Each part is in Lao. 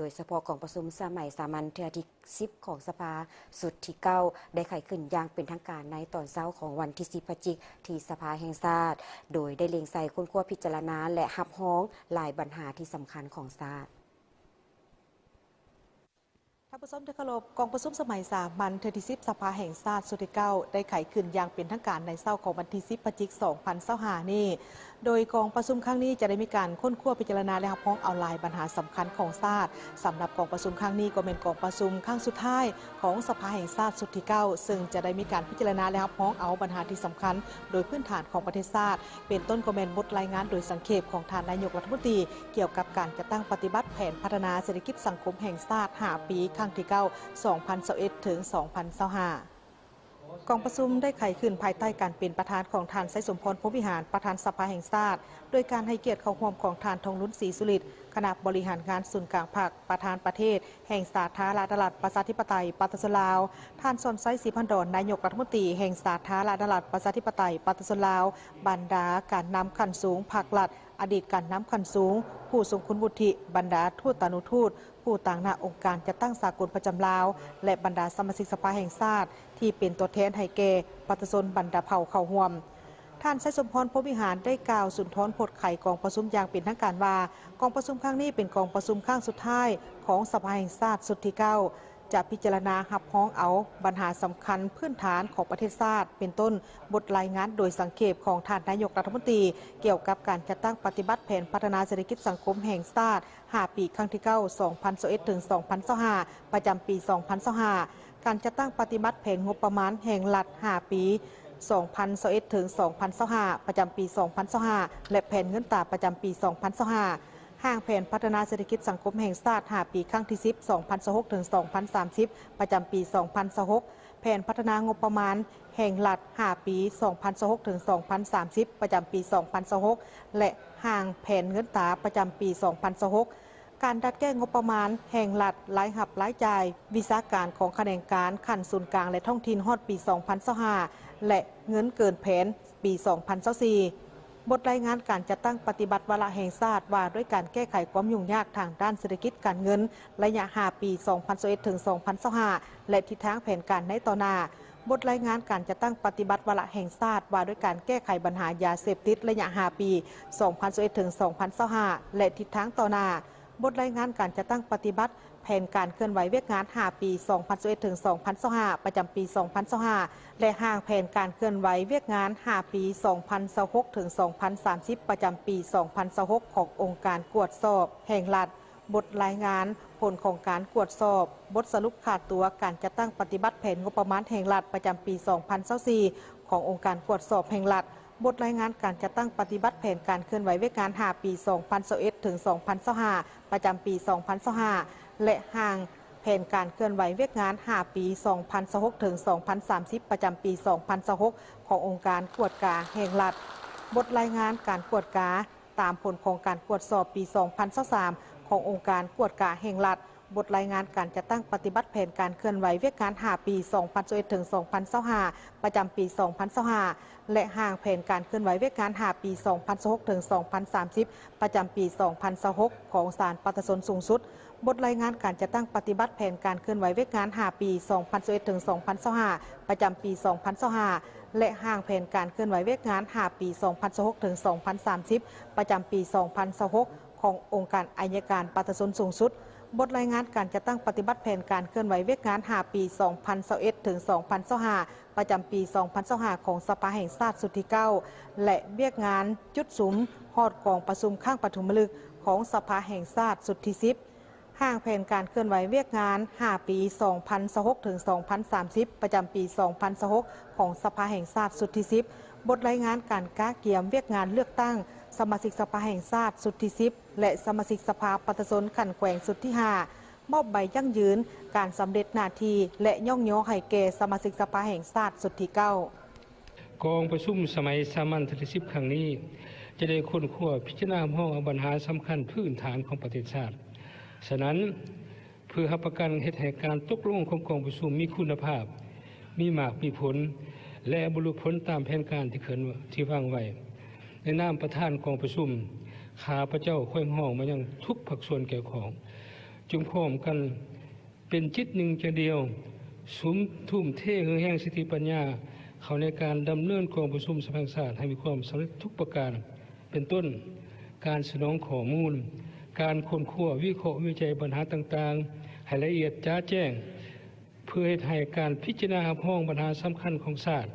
ໂດຍສະເພາະກອງປະຊຸມສະໄໝສາມັນເທື່ອທີສິບຂອງສະພາຊຸດທີເກົ້າ ໄດ້ໄຂຂຶ້ນຢ່າງເປັນທາງການໃນຕອນເຊົ້າຂອງວັນທີສິບພະຈິກ ທີ່ສະພາແຫ່ງຊາດ, ໂດຍໄດ້ເລັງໃສ່ຄົ້ນຄວ້າ, ພິຈາລະນາ ແລະ ຮັບຮອງຫຼາຍບັນຫາທີ່ສຳຄັນຂອງຊາດ. ທ່ານຜູ້ຊົມທີ່ເຄົາລົບ, ກອງປະຊຸມສະໄໝສາມັນເທື່ອທີສິບ ສະພາແຫ່ງຊາດຊຸດທີເກົ້າ ໄດ້ໄຂຂຶ້ນຢ່າງເປັນທາງການໃນເຊົ້າຂອງວັນທີສິບພະຈິກ ສອງພັນຊາວຫ້ານີ້. ໂດຍກອງປະຊຸມຄັ້ງນີ້ຈະໄດ້ມີການຄົ້ນຄວ້າ, ພິຈາລະນາ ແລະ ຮັບຮອງເອົາຫຼາຍບັນຫາສຳຄັນຂອງຊາດ. ສຳລັບກອງປະຊຸມຄັ້ງນີ້ກໍແມ່ນກອງປະຊຸມຄັ້ງສຸດທ້າຍຂອງສະພາແຫ່ງຊາດຊຸດທີເກົ້າ ເຊິ່ງຈະໄດ້ມີການພິຈາລະນາ ແລະ ຮັບຮອງເອົາບັນຫາທີ່ສຳຄັນໂດຍພື້ນຖານຂອງປະເທດຊາດ, ເປັນຕົ້ນກໍແມ່ນບົດລາຍງານໂດຍສັງເຂບຂອງທ່ານນາຍົກລັດຖະມົນຕີ ກ່ຽວກັບການຈັດຕັ້ງປະຕິບັດແຜນພັດທະນາເສດຖະກິດສັງຄົມແຫ່ງຊາດຫ້າປີ ຄັ້ງທີເກົ້າ ສອງພັນຊາວເອັດ ເຖິງ ສອງພັນຊາວຫ້າ. ກອງປະຊຸມໄດ້ໄຂຂຶ້ນພາຍໃຕ້ການເປັນປະທານຂອງທ່ານ ໄຊສົມພອນ ພົມວິຫານ ປະທານສະພາແຫ່ງຊາດ, ໂດຍການໃຫ້ກຽດເຂົ້າຮ່ວມຂອງທ່ານ ທອງລຸນ ສີສຸລິດ ຄະນະບໍລິຫານງານສູນກາງພັກ, ປະທານປະເທດແຫ່ງສາທາລະນະລັດ ປະຊາທິປະໄຕ ປະຊາຊົນລາວ, ທ່ານ ສອນໄຊ ສີພັນດອນ ນາຍົກລັດຖະມົນຕີແຫ່ງສາທາລະນະລັດ ປະຊາທິປະໄຕ ປະຊາຊົນລາວ, ບັນດາການນຳຂັ້ນສູງພັກລັດ, ອະດີດການນຳຂັ້ນສູງ, ຜູ້ຊົງຄຸນວຸດທິ, ບັນດາທູດຕານຸທູດ, ຜູ້ຕາງໜ້າອົງການຈັດຕັ້ງສາກົນປະຈຳລາວ ແລະ ບັນດາສະມາຊິກສະພາແຫ່ງຊາດທີ່ເປັນຕົວແທນໃຫ້ແກ່ປະຊາຊົນບັນດາເຜົ່າເຂົ້າຮ່ວມ. ທ່ານ ໄຊສົມພອນ ພົມວິຫານ ໄດ້ກ່າວສຸນທອນໂພດໄຂກອງປະຊຸມຢ່າງເປັນທາງການວ່າ, ກອງປະຊຸມຄັ້ງນີ້ເປັນກອງປະຊຸມຄັ້ງສຸດທ້າຍຂອງສະພາແຫ່ງຊາດຊຸດທີເກົ້າ ຈະພິຈາລະນາຮັບຮອງເອົາບັນຫາສຳຄັນພື້ນຖານຂອງປະເທດຊາດ, ເປັນຕົ້ນບົດລາຍງານໂດຍສັງເຂບຂອງທ່ານນາຍົກລັດຖະມົນຕີ ກ່ຽວກັບການຈັດຕັ້ງປະຕິບັດແຜນພັດທະນາເສດຖະກິດສັງຄົມແຫ່ງຊາດຫ້າປີ ຄັ້ງທີເກົ້າ ສອງພັນຊາວເອັດ ເຖິງ ສອງພັນຊາວຫ້າ ປະຈຳປີ ສອງພັນຊາວຫ້າ, ການຈັດຕັ້ງປະຕິບັດແຜນງົບປະມານແຫ່ງລັດຫ້າປີ ສອງພັນຊາວເອັດ ເຖິງ ສອງພັນຊາວຫ້າ ປະຈຳປີ ສອງພັນຊາວຫ້າ ແລະ ແຜນເງິນຕາປະຈຳປີ ສອງພັນຊາວຫ້າ, ຮ່າງແຜນພັດທະນາເສດຖະກິດສັງຄົມແຫ່ງຊາດຫ້າປີ ຄັ້ງທີສິບ ສອງພັນຊາວຫົກ ເຖິງ ສອງພັນສາມສິບ ປະຈຳປີ ສອງພັນຊາວຫົກ, ແຜນພັດທະນາງົບປະມານແຫ່ງລັດຫ້າປີ ສອງພັນຊາວຫົກ ເຖິງ ສອງພັນສາມສິບ ປະຈຳປີ ສອງພັນຊາວຫົກ ແລະ ຮ່າງແຜນເງິນຕາປະຈຳປີ ສອງພັນຊາວຫົກ, ການດັດແກ້ງົບປະມານແຫ່ງລັດ, ລາຍຮັບລາຍຈ່າຍ, ວິຊາການຂອງຂະແໜງການຂັ້ນສູນກາງ ແລະ ທ້ອງຖິ່ນຮອດປີ ສອງພັນຊາວຫ້າ ແລະ ເງິນເກີນແຜນ ປີ ສອງພັນຊາວສີ່, ບົດລາຍງານການຈັດຕັ້ງປະຕິບັດວາລະແຫ່ງຊາດວ່າດ້ວຍການແກ້ໄຂຄວາມຫຍຸ້ງຍາກທາງດ້ານເສດຖະກິດການເງິນ ໄລຍະຫ້າປີ ສອງພັນຊາວເອັດ ເຖິງ ສອງພັນຊາວຫ້າ ແລະ ທິດທາງແຜນການໃນຕໍ່ໜ້າ, ບົດລາຍງານການຈັດຕັ້ງປະຕິບັດວາລະແຫ່ງຊາດວ່າດ້ວຍການແກ້ໄຂບັນຫາຢາເສບຕິດ ໄລຍະຫ້າປີ ສອງພັນຊາວເອັດ ເຖິງ ສອງພັນຊາວຫ້າ ແລະ ທິດທາງຕໍ່ໜ້າ, ບົດລາຍງານການຈັດຕັ້ງປະຕິບັດ ແຜນການເຄື່ອນໄຫວວຽກງານຫ້າປີ ສອງພັນຊາວເອັດ ເຖິງ ສອງພັນຊາວຫ້າ ປະຈຳປີ ສອງພັນຊາວຫ້າ ແລະ ຮ່າງແຜນການເຄື່ອນໄຫວວຽກງານຫ້າປີ ສອງພັນຊາວຫົກ ເຖິງ ສອງພັນສາມສິບ ປະຈຳປີ ສອງພັນຊາວຫົກ ຂອງອົງການກວດສອບແຫ່ງລັດ, ບົດລາຍງານຜົນຂອງການກວດສອບ, ບົດສະຫຼຸບຄ່າຕົວການຈັດຕັ້ງປະຕິບັດແຜນງົບປະມານແຫ່ງລັດປະຈຳປີ ສອງພັນຊາວສີ່ ຂອງອົງການກວດສອບແຫ່ງລັດ, ບົດລາຍງານການຈັດຕັ້ງປະຕິບັດແຜນການເຄື່ອນໄຫວວຽກງານຫ້າປີ ສອງພັນຊາວເອັດ ເຖິງ ສອງພັນຊາວຫ້າ ປະຈຳປີ ສອງພັນຊາວຫ້າ ແລະ ຮ່າງແຜນການເຄື່ອນໄຫວວຽກງານຫ້າປີ ສອງພັນຊາວຫົກ ເຖິງ ສອງພັນສາມສິບ ປະຈຳປີ ສອງພັນຊາວຫົກ ຂອງອົງການກວດກາແຫ່ງລັດ, ບົດລາຍງານການກວດກາຕາມຜົນຂອງການກວດສອບປີ ສອງພັນຊາວສາມ ຂອງອົງການກວດກາແຫ່ງລັດ, ບົດລາຍງານການຈັດຕັ້ງປະຕິບັດແຜນການເຄື່ອນໄຫວວຽກງານຫ້າປີ ສອງພັນຊາວເອັດ ເຖິງ ສອງພັນຊາວຫ້າ ປະຈຳປີ ສອງພັນຊາວຫ້າ ແລະ ຮ່າງແຜນການເຄື່ອນໄຫວວຽກງານຫ້າປີ ສອງພັນຊາວຫົກ ເຖິງ ສອງພັນສາມສິບ ປະຈຳປີ ສອງພັນຊາວຫົກ ຂອງສານປະຊາຊົນສູງສຸດ, ບົດລາຍງານການຈັດຕັ້ງປະຕິບັດແຜນການເຄື່ອນໄຫວວຽກງານຫ້າປີ ສອງພັນຊາວເອັດ ເຖິງ ສອງພັນຊາວຫ້າ ປະຈຳປີ ສອງພັນຊາວຫ້າ ແລະ ຮ່າງແຜນການເຄື່ອນໄຫວວຽກງານຫ້າປີ ສອງພັນຊາວຫົກ ເຖິງ ສອງພັນສາມສິບ ປະຈຳປີ ສອງພັນຊາວຫົກ ຂອງອົງການໄອຍະການປະຊາຊົນສູງສຸດ, ບົດລາຍງານການຈັດຕັ້ງປະຕິບັດແຜນການເຄື່ອນໄຫວວຽກງານຫ້າປີ ສອງພັນຊາວເອັດ ເຖິງ ສອງພັນຊາວຫ້າ ປະຈຳປີ ສອງພັນຊາວຫ້າ ຂອງສະພາແຫ່ງຊາດຊຸດທີເກົ້າ ແລະ ວຽກງານຈຸດສຸມຮອດກອງປະຊຸມຄັ້ງປະຖົມມະລຶກຂອງສະພາແຫ່ງຊາດຊຸດທີສິບ, ຮ່າງແຜນການເຄື່ອນໄຫວວຽກງານຫ້າປີ ສອງພັນຊາວຫົກ ເຖິງ ສອງພັນສາມສິບ ປະຈຳປີ ສອງພັນຊາວຫົກ ຂອງສະພາແຫ່ງຊາດຊຸດທີສິບ, ບົດລາຍງານການກະກຽມວຽກງານເລືອກຕັ້ງສະມາຊິກສະພາແຫ່ງຊາດຊຸດທີສິບ ແລະ ສະມາຊິກສະພາປະຊາຊົນຂັ້ນແຂວງຊຸດທີຫ້າ, ມອບໃບຢັ້ງຢືນການສຳເລັດໜ້າທີ່ ແລະ ຍ້ອງຍໍໃຫ້ແກ່ສະມາຊິກສະພາແຫ່ງຊາດຊຸດທີເກົ້າ. ກອງປະຊຸມສະໄໝສາມັນເທື່ອທີສິບຄັ້ງນີ້ ຈະໄດ້ຄົ້ນຄວ້າ, ພິຈາລະນາ, ຮັບຮອງເອົາບັນຫາສຳຄັນພື້ນຖານຂອງປະເທດຊາດ. ສະນັ້ນ, ເພື່ອຮັບປະກັນເຮັດໃຫ້ການຕົກລົງຂອງກອງປະຊຸມມີຄຸນນະພາບ, ມີໝາກມີຜົນ ແລະ ບັນລຸຜົນຕາມແຜນການທີ່ເຄື່ອນ, ທີ່ວາງໄວ້, ໃນນາມປະທານກອງປະຊຸມ, ຂ້າພະເຈົ້າຂໍຮຽກຮ້ອງມາຍັງທຸກພາກສ່ວນກ່ຽວຂ້ອງ, ຈົ່ງພ້ອມກັນເປັນຈິດໜຶ່ງໃຈດຽວ, ສຸມທຸ່ມເທເຫື່ອແຮງສະຕິປັນຍາເຂົ້າໃນການດຳເນີນກອງປະຊຸມສະພາແຫ່ງຊາດໃຫ້ມີຄວາມສຳເລັດທຸກປະການ, ເປັນຕົ້ນ ການສະໜອງຂໍ້ມູນ, ການຄົ້ນຄວ້າ, ວິເຄາະ, ວິໄຈບັນຫາຕ່າງໆໃຫ້ລະອຽດຈະແຈ້ງ, ເພື່ອເຮັດໃຫ້ການພິຈາລະນາຮັບຮອງບັນຫາສຳຄັນຂອງຊາດ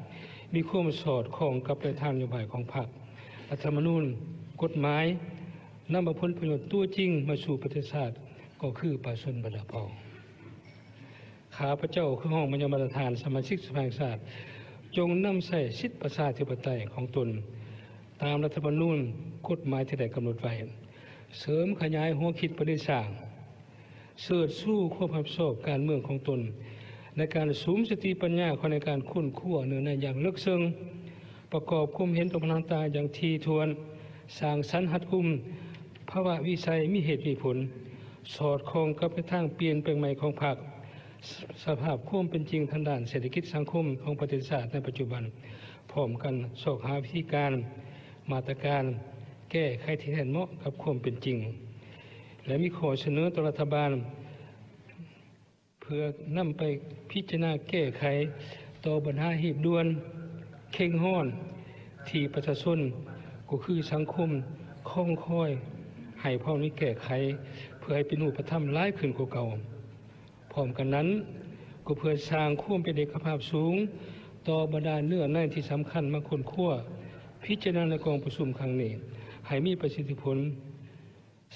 ມີຄວາມສອດຄ່ອງກັບແນວທາງນະໂຍບາຍຂອງພັກ, ລັດຖະທຳມະນູນ, ກົດໝາຍ, ນຳເອົາຜົນປະໂຫຍດຕົວຈິງມາສູ່ປະເທດຊາດ ກໍຄືປະຊາຊົນບັນດາເຜົ່າ. ຂ້າພະເຈົ້າຄືຮອງບັນຍາບັນດາທ່ານສະມາຊິກສະພາແຫ່ງຊາດ ຈົ່ງນຳໃຊ້ສິດປະຊາທິປະໄຕຂອງຕົນຕາມລັດຖະທຳມະນູນ, ກົດໝາຍທີ່ໄດ້ກຳນົດໄວ້, ເສີມຂະຫຍາຍຫົວຄິດປະດິດສ້າງ, ເຊີດຊູຄວາມຮັບຜິດຊອບການເມືອງຂອງຕົນ ໃນການສຸມສະຕິປັນຍາເຂົ້າໃນການຄົ້ນຄວ້າເນື້ອໃນຢ່າງເລິກເຊິ່ງ, ປະກອບຄວາມເຫັນຕໍ່ບັນຫາຕ່າງໆຢ່າງຖີ່ຖ້ວນ, ສ້າງສັນຮັດກຸມ, ພາວະວິໄສມີເຫດມີຜົນ, ສອດຄ່ອງກັບທິດທາງປ່ຽນແປງໃໝ່ຂອງພັກ, ສະພາບຄວາມເປັນຈິງທາງດ້ານເສດຖະກິດສັງຄົມຂອງປະເທດຊາດໃນປັດຈຸບັນ, ພ້ອມກັນຊອກຫາວິທີການ, ມາດຕະການແກ້ໄຂທີ່ແມ່ນເໝາະກັບຄວາມເປັນຈິງ ແລະ ມີຂໍ້ສະເໜີຕໍ່ລັດຖະບານ ເພື່ອນຳໄປພິຈາລະນາແກ້ໄຂຕໍ່ບັນຫາຮີບດ່ວນ, ເຄັ່ງຮ້ອນ ທີ່ປະຊາຊົນ ກໍຄືສັງຄົມ ຄອງຄອຍໃຫ້ພວກນີ້ແກ້ໄຂ ເພື່ອໃຫ້ເປັນຮູບປະທຳຫຼາຍຂຶ້ນກວ່າເກົ່າ. ພ້ອມກັນນັ້ນ, ກໍເພື່ອສ້າງຄວາມເປັນເອກະພາບສູງຕໍ່ບັນດາເນື້ອໃນທີ່ສຳຄັນມາຄົ້ນຄວ້າ, ພິຈາລະນາໃນກອງປະຊຸມຄັ້ງນີ້ ໃຫ້ມີປະສິດທິຜົນ,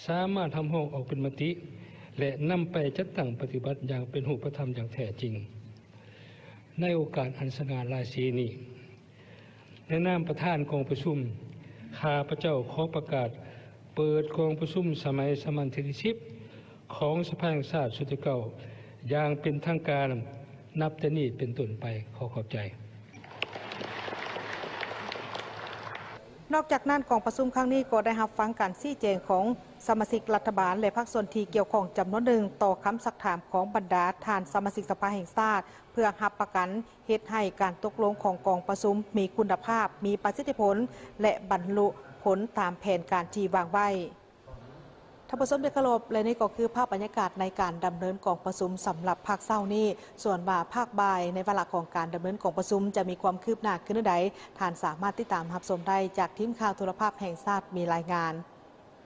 ສາມາດຮັບຮອງອອກເປັນມະຕິ ແລະ ນຳໄປຈັດຕັ້ງປະຕິບັດຢ່າງເປັນຮູບປະທຳຢ່າງແທ້ຈິງ. ໃນໂອກາດອັນສະຫງ່າລາສີນີ້, ໃນນາມປະທານກອງປະຊຸມ, ຂ້າພະເຈົ້າຂໍປະກາດເປີດກອງປະຊຸມສະໄໝສາມັນທີສິບ ຂອງສະພາແຫ່ງຊາດຊຸດທີເກົ້າ ຢ່າງເປັນທາງການ ນັບແຕ່ນີ້ເປັນຕົ້ນໄປ. ຂໍຂອບໃຈ. ນອກຈາກນັ້ນ, ກອງປະຊຸມຄັ້ງນີ້ກໍໄດ້ຮັບຟັງການຊີ້ແຈງຂອງສະມາຊິກລັດຖະບານ ແລະ ພາກສ່ວນທີ່ກ່ຽວຂ້ອງຈຳນວນໜຶ່ງຕໍ່ຄຳຊັກຖາມຂອງບັນດາທ່ານສະມາຊິກສະພາແຫ່ງຊາດ ເພື່ອຮັບປະກັນເຮັດໃຫ້ການຕົກລົງຂອງກອງປະຊຸມມີຄຸນນະພາບ, ມີປະສິດທິຜົນ ແລະ ບັນລຸຜົນຕາມແຜນການທີ່ວາງໄວ້. ທ່ານຜູ້ຊົມທີ່ເຄົາລົບ, ແລະ ນີ້ກໍຄືພາບບັນຍາກາດໃນການດຳເນີນກອງປະຊຸມສຳລັບພາກເຊົ້ານີ້. ສ່ວນວ່າພາກບ່າຍໃນວາລະຂອງການດຳເນີນກອງປະຊຸມຈະມີຄວາມຄືບໜ້າຂຶ້ນແນວໃດ, ທ່ານສາມາດຕິດຕາມຮັບຊົມໄດ້ຈາກທີມຂ່າວໂທະລະພາບແຫ່ງຊາດມີລາຍງານ.